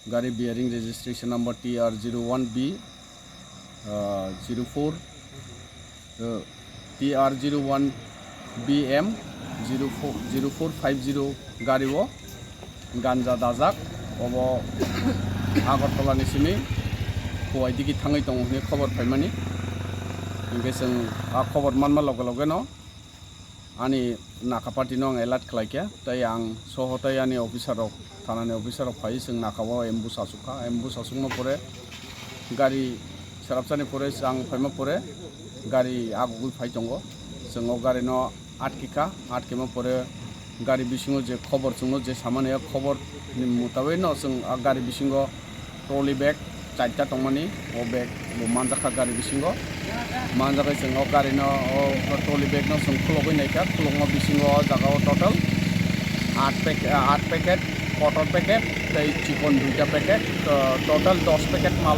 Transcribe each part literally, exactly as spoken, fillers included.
Gari bearing registration number T R zero one B, uh, zero four, uh, T R zero one B M zero four, zero four five zero gari o ganja dajak, obo Agartala ni simi Kuwaidiki thangwi tongo hwnwi khobor phaimani. Hinkhe chwng a khobor manma loge loge no ani naka party no ang alert khlaikha, tei ang soho tei ani officer rok, thana ni officer rok phai chwng naka o ambush achukha, ambush achukma pore gari srapsani pore ang phaima pore gari agugwi phai tongo, chwng o gari no atkikha, atkima pore gari bisingo je khobor chwngno je samani o khobor ni mutabui no chwng a gari bisingo trolley bag charta tongmani, o bag bo manjakha gari bisingo. Manjagwi chwng o gari no, o trolley bag no chwng khulogwi naikha, khulokma bisingo o jaga o total aat pack-, aat packet, kotor packet tei chikon duita packet, to-, total dos packet mal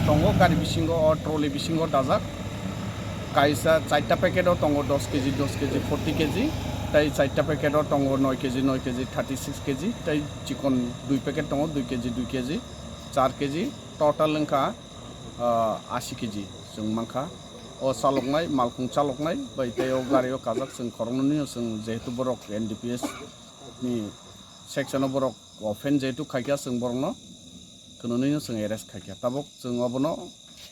tongo gari bisingo, o trolley bisingo dajak. Kaisa charta packet o tongo dos K G, dos K G, forty K G, tei charta packet o tongo noi K G, noi K G, thirty six K G, tei chikon dui packet tongo dui K G, dui K G, char K G, total wngkha, ah, ashi K G chwng mankha. O chaloknai, malkhung chaloknai bai tei o gari o kajak chwng khoroknwi no chwng, jehetu borok N D P S ni section o borok offend jehetu khaikha, chwng borokno khwnwnwi no chwng arrest khaikha. Tabuk chwng obono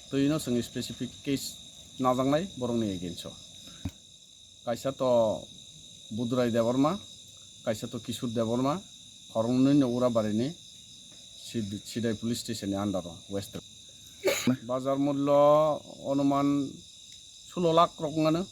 twi no chwng specific case najaknai borokni against o. Kaisa to Budurai Debbarma, kaisa to Kishore Debbarma, khoroknwi no Urabarini Sid-, Sidai police station ni under o West. Bazar mullo onuman sulo lakh rok wngano.